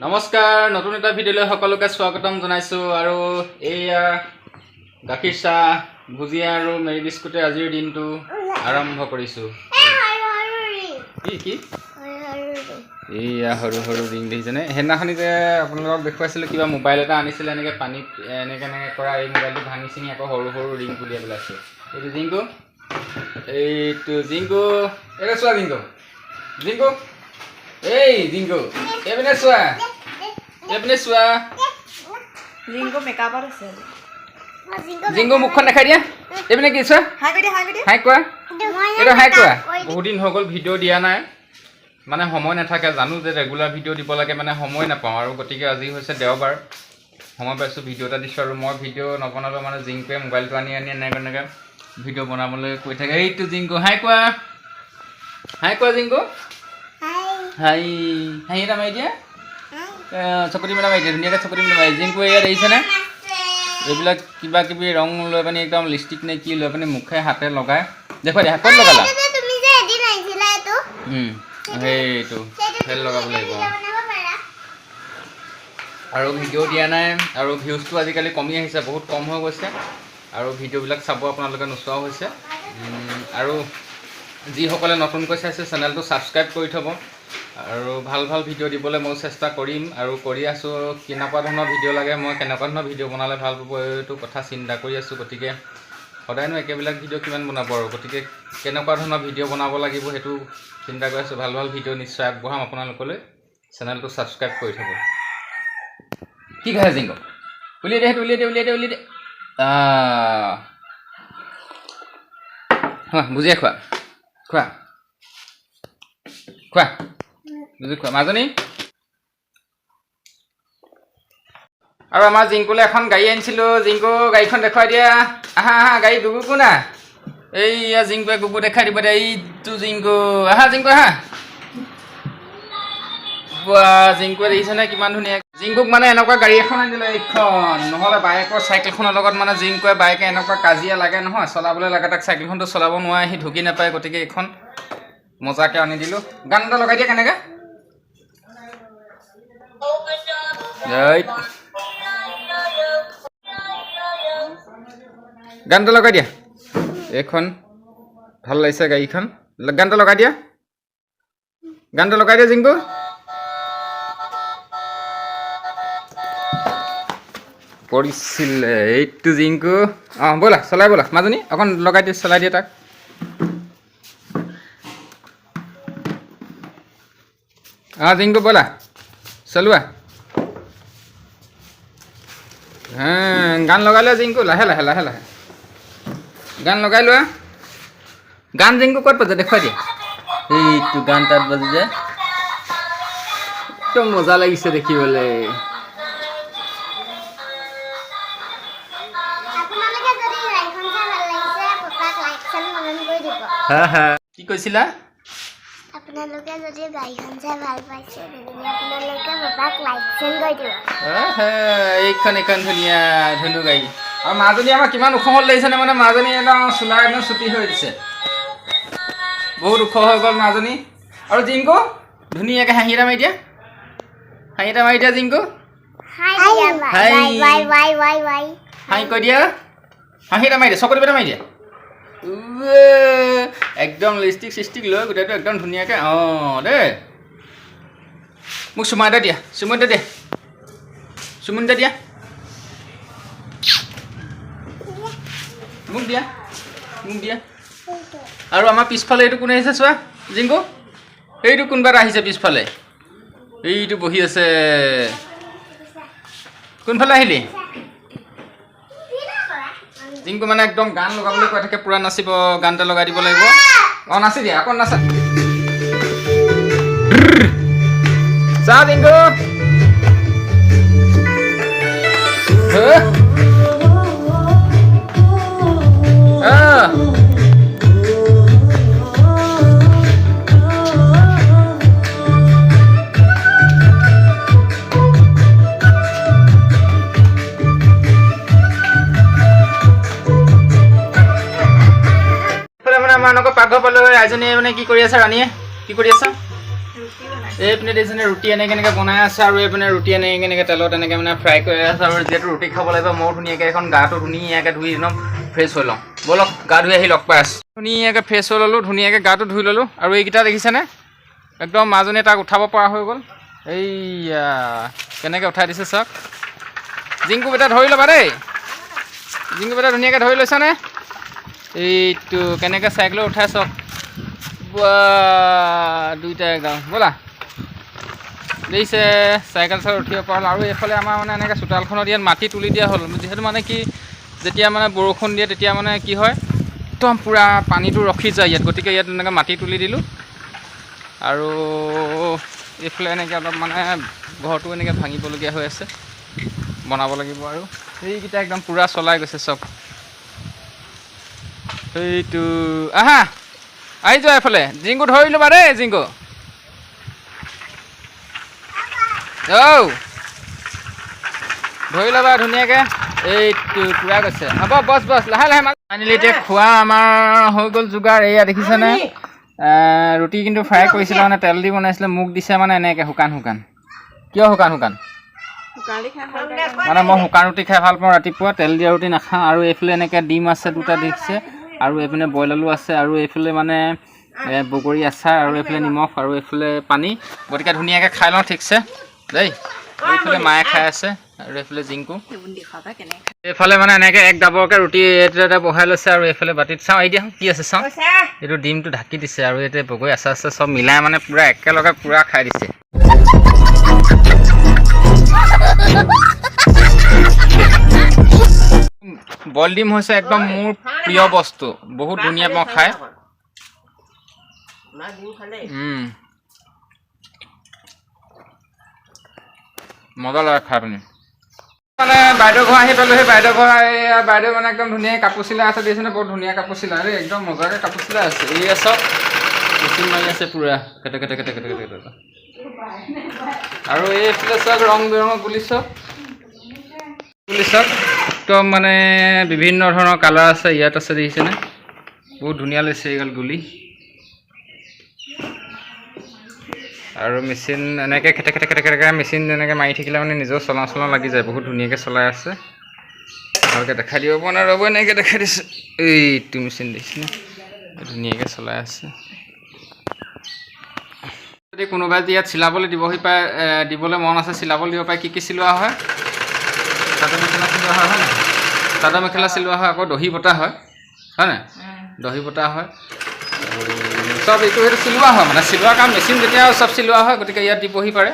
নমস্কাৰ, নতুন এটা ভিডিঅ'লৈ সকলোকে স্বাগতম জনাইছোঁ। আৰু এইয়া গাখীৰ চাহ, ভুজিয়া আৰু মেৰি বিস্কুটে আজিৰ দিনটো আৰম্ভ কৰিছোঁ। কি কি এইয়া সৰু সৰু ৰিং দেখিছেনে? সেইদিনাখনি যে আপোনালোকক দেখুৱাইছিলোঁ, কিবা মোবাইল এটা আনিছিলে, এনেকৈ পানীত এনেকৈ এনেকৈ কৰা, এই মোবাইলটো ভাঙি চিঙি আকৌ সৰু সৰু ৰিং উলিয়াই পেলাইছোঁ। এইটো জিংকু, এইটো জিংকু, এইটো চোৱা জিংকু, জিংকু, এই জিংকু, এইপিনে চোৱা, এইপিনে চোৱা। জিংকু মেকআপত আছে। জিংকু, মুখখন দেখাই দিয়া। এইপিনে কি চোৱা। হাই কৰি দিয়া, হাই কৰি দিয়া। হাই কোৱা, এইটো হাই কোৱা। বহুত দিন হৈ গ'ল ভিডিঅ' দিয়া নাই, মানে সময় নাথাকে। জানো যে ৰেগুলাৰ ভিডিঅ' দিব লাগে, মানে সময় নাপাওঁ আৰু। গতিকে আজি হৈছে দেওবাৰ, সময় পাইছোঁ, ভিডিঅ' এটা দিছোঁ। আৰু মই ভিডিঅ' নবনালেও মানে জিংকুৱে মোবাইলটো আনি আনি এনেকৈ এনেকৈ ভিডিঅ' বনাবলৈ কৈ থাকে। এইটো জিংকু, হাই কোৱা, হাই কোৱা জিংকু, হাই, হাঁহি এটা মাৰি দিয়া, চকুটি মেলা মাৰি দিয়া, ধুনীয়াকৈ চকুটি মেলা মাৰি। জিংকু, এয়া দেখিছেনে, এইবিলাক কিবা কিবি ৰং লৈ পানি, একদম লিপষ্টিক নে কি লৈ পানি মুখে হাতে লগাই। দেখুৱাই দিয়া, ক'ত লগালা? তুমি যে এদিন আহিছিলা এইটো। সেইটো সেই লগাব লাগিব। আৰু ভিডিঅ' দিয়া নাই আৰু ভিউজটো আজিকালি কমি আহিছে, বহুত কম হৈ গৈছে। আৰু ভিডিঅ'বিলাক চাব আপোনালোকে নোচোৱাও হৈছে। আৰু যিসকলে নতুনকৈ চাইছে, চেনেলটো ছাবস্ক্ৰাইব কৰি থ'ব। আৰু ভাল ভাল ভিডিঅ' দিবলৈ মই চেষ্টা কৰিম আৰু কৰি আছোঁ। কেনেকুৱা ধৰণৰ ভিডিঅ' লাগে, মই কেনেকুৱা ধৰণৰ ভিডিঅ' বনালে ভাল পাব, এইটো কথা চিন্তা কৰি আছোঁ। গতিকে সদায়নো একেবিলাক ভিডিঅ' কিমান বনাব আৰু? গতিকে কেনেকুৱা ধৰণৰ ভিডিঅ' বনাব লাগিব, সেইটো চিন্তা কৰি আছোঁ। ভাল ভাল ভিডিঅ' নিশ্চয় আগবঢ়াম আপোনালোকলৈ। চেনেলটো ছাবস্ক্ৰাইব কৰি থ'ব। কি খাইছে জিংক? উলিয়াই দে সেইটো, উলিয়াই দে, উলিয়াই দে, উলিয়াই দে। আহ, খোৱা, বুজিয়ে খোৱা, খোৱা, খোৱা, বুজি খোৱা মাজনী। আৰু আমাৰ জিংকুলৈ এখন গাড়ী আনিছিলোঁ। জিংকু, গাড়ীখন দেখুৱাই দিয়া। আহা, আহা, গাড়ী গুগু কোনা? এইয়া জিংকুৱে গুগু দেখাই দিব দে। এইটো জিংকু, আহা জিংকু, আহা। বাহ, জিংকুৱে দেখিছেনে কিমান ধুনীয়া। জিংকুক মানে এনেকুৱা গাড়ী এখন আনি দিলে এইখন, নহ'লে বায়েকৰ চাইকেলখনৰ লগত মানে জিংকুৱে বায়েকে এনেকুৱা কাজিয়া লাগে নহয়, চলাবলৈ লাগে তাক, চাইকেলখনটো চলাব নোৱাৰে, সি ঢুকি নাপায়। গতিকে এইখন মজাকে আনি দিলোঁ। গান এটা লগাই দিয়া কেনেকৈ। এই গান এটা লগাই দিয়া। এইখন ভাল লাগিছে গাড়ীখন। গান এটা লগাই দিয়া, গান এটা লগাই দিয়া জিংকু। পৰিছিলে এইটো জিংকু। অঁ, ব'লা, চলাই ব'লা মাজনী, অকণ লগাই দিয়া, চলাই দিয়া তাক। অঁ জিংকু, ব'লা, চলোৱা। গান লগাই লোৱা জিংকু, লাহে লাহে লাহে লাহে গান লগাই লোৱা। গান জিংকু ক'ত বাজে দেখুৱাই দিয়া। এইটো গান তাত বাজিছে, একদম মজা লাগিছে দেখিবলৈ। আপোনালোকে যদি গাড়ীখন চাই ভাল লাগিছে, পাপাক লাইক চেন কমেণ্ট কৰি দিব। হা হা, কি কৈছিলা? আপোনালোকে যদি গাড়ীখন চাই ভাল পাইছে, তেনেহ'লে আপোনালোকে পাপাক লাইক চেন কৰি দিব। আহা, এইখন এইখন ধুনীয়া ধুনু গাড়ী। আৰু মাজনী আমাৰ কিমান ওখ হ'ল দেখিছেনে? মানে মাজনী একদম চোলা একদম চুটি হৈ দিছে, বহুত ওখ হৈ গ'ল মাজনী। আৰু জিংকু, ধুনীয়াকৈ হাঁহি এটা মাৰি দিয়া, হাঁহি এটা মাৰি দিয়া Jinku. Hi. Hi. Why why why why. হাঁহি কৈ দিয়া, হাঁহি এটা মাৰি দিয়া, চকুত এটা মাৰি দিয়া। উৱে, একদম লিপষ্টিক চিষ্টিক লৈ গোটেইটো একদম ধুনীয়াকৈ। অঁ দেই, মোক চুমা এটা দিয়া, চুমা এটা দিয়া, চুমুন এটা দিয়া, মোক দিয়া, মোক দিয়া। আৰু আমাৰ পিছফালে এইটো কোনে আহিছে চোৱা জিংকু, এইটো কোনোবা এটা আহিছে পিছফালে, এইটো বহি আছে। কোনফালে আহিলি জিংকু? মানে একদম গান লগাবলৈ কৈ থাকে, পূৰা নাচিব, গান এটা লগাই দিব লাগিব। অঁ, নাচি দিয়া, আকৌ নাচা। চা জিংকু। হ? আহ। এইফালে মানে আমাৰ এনেকুৱা পাকঘৰ পালোঁ। আইজনীয়ে মানে কি কৰি আছে? ৰাণীয়ে কি কৰি আছে? ৰুটি বনাই। এইপিনে দেখিছেনে ৰুটি এনেকৈ এনেকৈ বনাই আছে আৰু এইপিনে ৰুটি এনেকৈ এনেকৈ তেলত এনেকৈ মানে ফ্ৰাই কৰি আছে। আৰু যিহেতু ৰুটি খাব লাগিব, ময়ো ধুনীয়াকৈ এখন গাটো ধুনীয়াকৈ ধুই একদম ফ্ৰেছ হৈ লওঁ। ব'লক, গা ধুই আহি লগ পাই আছোঁ। ধুনীয়াকৈ ফ্ৰেছ হৈ ল'লোঁ, ধুনীয়াকৈ গাটো ধুই ল'লোঁ। আৰু এইকেইটা দেখিছেনে, একদম মাজনীয়ে তাক উঠাব পৰা হৈ গ'ল। এইয়া কেনেকৈ উঠাই দিছে চাওক। জিংকু বেটা, ধৰি ল'বা দেই। জিংকু বেটা, ধুনীয়াকৈ ধৰি লৈছানে? এইটো কেনেকৈ চাইকেলত উঠাই চাওক। বাহ, দুইটা একদম ব'লা। দেখিছে, চাইকেল চাইকেল উঠিব পৰা হ'ল। আৰু এইফালে আমাৰ মানে এনেকৈ চোতালখনত ইয়াত মাটি তুলি দিয়া হ'ল, যিহেতু মানে কি যেতিয়া মানে বৰষুণ দিয়ে তেতিয়া মানে কি হয়, একদম পূৰা পানীটো ৰখি যায় ইয়াত, গতিকে ইয়াত এনেকৈ মাটি তুলি দিলোঁ। আৰু এইফালে এনেকৈ অলপ মানে ঘৰটো এনেকৈ ভাঙিবলগীয়া হৈ আছে, বনাব লাগিব। আৰু সেইকেইটা একদম পূৰা চলাই গৈছে চব। সেইটো আহা, আহি যোৱা এইফালে। জিংকু, ধৰি ল'বা দেই জিংকু। ঔ ধৰি ল'বা ধুনীয়াকৈ। এইটো পূৰা গৈছে। হ'ব, বছ বছ, লাহে লাহে। ফাইনেলি এতিয়া খোৱা আমাৰ হৈ গ'ল যোগাৰ। এয়া দেখিছেনে, ৰুটি কিন্তু ফ্ৰাই কৰিছিলে, মানে তেল দি বনাইছিলে। মোক দিছে মানে এনেকৈ শুকান শুকান। কিয় শুকান শুকান? মানে মই শুকান ৰুটি খাই ভাল পাওঁ ৰাতিপুৱা, তেল দিয়া ৰুটি নাখাওঁ। আৰু এইফালে এনেকৈ ডিম আছে দুটা দেখিছে, আৰু এইপিনে বইল আলু আছে, আৰু এইফালে মানে বগৰী আচাৰ, আৰু এইফালে নিমখ, আৰু এইফালে পানী। গতিকে ধুনীয়াকৈ খাই লওঁ ঠিকছে দেই। এইফালে মায়ে খাই আছে আৰু এইফালে জিংকু। এইফালে মানে এনেকৈ এক ডাবৰকৈ ৰুটি এইটো এটা বহাই লৈছে। আৰু এইফালে বাতিত চাওঁ, এই দিয়া কি আছে চাওঁ। এইটো ডিমটো ঢাকি দিছে আৰু ইয়াতে বগৰী আচাৰ আছে, চব মিলাই মানে পূৰা একেলগে পূৰা খাই দিছে। বইল ডিম হৈছে একদম মোৰ প্ৰিয় বস্তু, বহুত ধুনীয়া পাওঁ খাই। মজা লাগে খাই পিনি। মানে বাইদেউ ঘৰ আহি পালোহি। বাইদেউ ঘৰ, বাইদেউ মানে একদম ধুনীয়া কাপোৰ চিলাই আছে, দেখিছেনে? বহুত ধুনীয়া কাপোৰ চিলাই দেই, একদম মজাকৈ কাপোৰ চিলাই আছে। এইয়া চব মেচিন মাৰি আছে পূৰা কেটে কেটে কেটে কেটে কেটে কেটে। আৰু এইফালে চাওক ৰং বিৰঙৰ গুলি চব, গুলি চব একদম মানে বিভিন্ন ধৰণৰ কালাৰ আছে ইয়াত আছে, দেখিছেনে? বহুত ধুনীয়া লাগিছে এইগাল গুলি। আৰু মেচিন এনেকৈ খেতে খেতে খেতে খেতে মেচিন এনেকৈ মাৰি থাকিলে মানে নিজেও চলাওঁ চলাওঁ লাগি যায়। বহুত ধুনীয়াকৈ চলাই আছে, ভালকৈ দেখাই দিব পৰা নাই, ৰ'ব এনেকৈ দেখাই দিছোঁ। এইটো মেচিন দেখিছেনে, ধুনীয়াকৈ চলাই আছে। যদি কোনোবাই যদি ইয়াত চিলাবলৈ দিবহি পাৰে, দিবলৈ মন আছে চিলাবলৈ দিব পাৰে। কি কি চিলোৱা হয়? চাদৰ মেখেলা চিলোৱা হয়, হয় নাই? চাদৰ মেখেলা চিলোৱা হয়, আকৌ দহি বতা হয়, হয় নাই? দহি বতা হয়, চব এইটো সেইটো চিলোৱা হয়। মানে চিলোৱা কাম মেচিন যেতিয়া চব চিলোৱা হয়, গতিকে ইয়াত দিবহি পাৰে।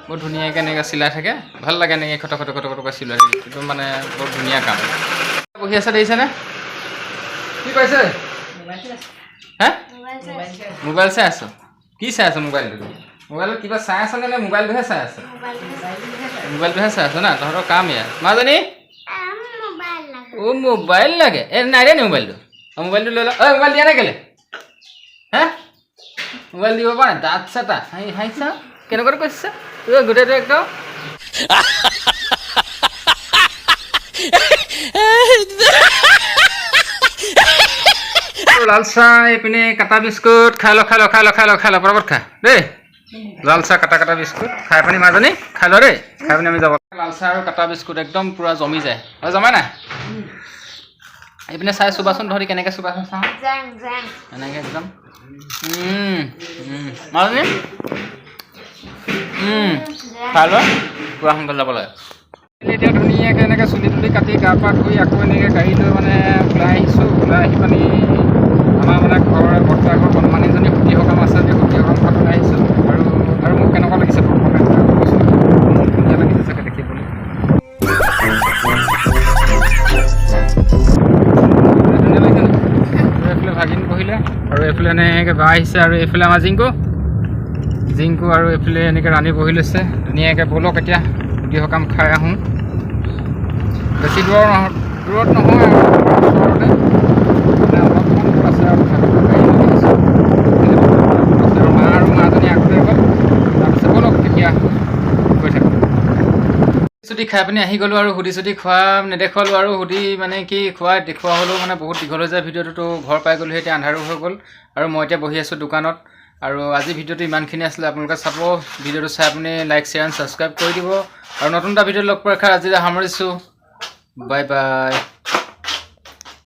বহুত ধুনীয়াকৈ এনেকৈ চিলাই থাকে, ভাল লাগে এনেকৈ খট খট খট খটকৈ চিলাই থাকে, একদম মানে বহুত ধুনীয়া কাম। বহি আছে দেখিছেনে, কি কৈছে? হে, মোবাইল চাই আছ? কি চাই আছ মোবাইলটো? মোবাইলত কিবা চাই আছ নে মোবাইলটোহে চাই আছ? মোবাইলটোহে চাই আছ না? তহঁতৰ কাম এয়া। মাজনী, অ' মোবাইল লাগে। এই নাই দিয়া নি মোবাইলটো? অ' মোবাইলটো লৈ ল। ঐ মোবাইল দিয়া নাই কেলে? হে, মোবাইল দিব পৰা নাই? দাঁত চাটা হাঁহি হাঁহি চা কেনেকুৱাটো কৈছে গোটেইটো একদম। লাল চাহ, এইপিনে কাটা বিস্কুট খাই ল, খাই ল, খাই ল, খাই ল, খাই ল, পটাপট খা দেই। লাল চাহ কাটা কাটা বিস্কুট খাই পিনি মাজনী খাই ল দেই, খাই পিনি আমি যাব। লাল চাহ আৰু কাটা বিস্কুট একদম পূৰা জমি যায়। আৰু জমাই নাই? এইপিনে চাই চুবাচোন, ধৰি কেনেকৈ চুবাচোন চাওঁ এনেকৈ একদম। মাজনী খাই লোৱা, পূৰা সোনকালে যাব লাগে। এতিয়া ধুনীয়াকৈ এনেকৈ চুলি তুলি কাটি গা পা ধুই আকৌ এনেকৈ গাড়ী লৈ মানে ওলাই আহিছোঁ। ওলাই আহি পানি আমাৰ মানে ঘৰৰ বৰ্তা ঘৰ কণমানিজনী সুতি সকাম আছে, সেই সুতি সকাম খাবলৈ আহিছোঁ। আৰু আৰু মোক কেনেকুৱা লাগিছে কৈছোঁ, ধুনীয়া লাগিছে চাগে দেখিবলৈ। ধুনীয়া লাগিছে নি? এইফালে ভাগিন বহিলে আৰু এইফালে এনেকৈ বা আহিছে আৰু এইফালে আমাৰ জিংকু জিংকু আৰু এইফালে এনেকৈ ৰাণী বহি লৈছে ধুনীয়াকৈ। ব'লক এতিয়া সুতি সকাম খাই আহোঁ। বেছি দূৰৰ নহয়, দূৰত নহয় আৰু ওচৰতে, মানে অলপমান দূৰ আছে আৰু তথাপিতো গাড়ী লৈ আহিছোঁ। আৰু মা আৰু মাজনী আগতে গ'ল, তাৰপিছত ব'লক তেতিয়া গৈ থাকোঁ। চুটি খাই পিনি আহি গ'লোঁ আৰু সুধি চুটি খোৱা নেদেখুৱালোঁ আৰু সুধি মানে কি খোৱা দেখুওৱা হ'লেও মানে বহুত দীঘল হৈ যায় ভিডিঅ'টো। ঘৰ পাই গ'লোঁ, এতিয়া আন্ধাৰো হৈ গ'ল আৰু মই এতিয়া বহি আছোঁ দোকানত। আৰু আজি ভিডিঅ'টো ইমানখিনি আছিলে। আপোনালোকে চাব ভিডিঅ'টো চাই আপুনি লাইক, শ্বেয়াৰ এণ্ড ছাবস্ক্ৰাইব কৰি দিব। আৰু নতুন এটা ভিডিঅ' লগ পোৱাৰ আশাত আজিলৈ সামৰিছোঁ। Bye bye.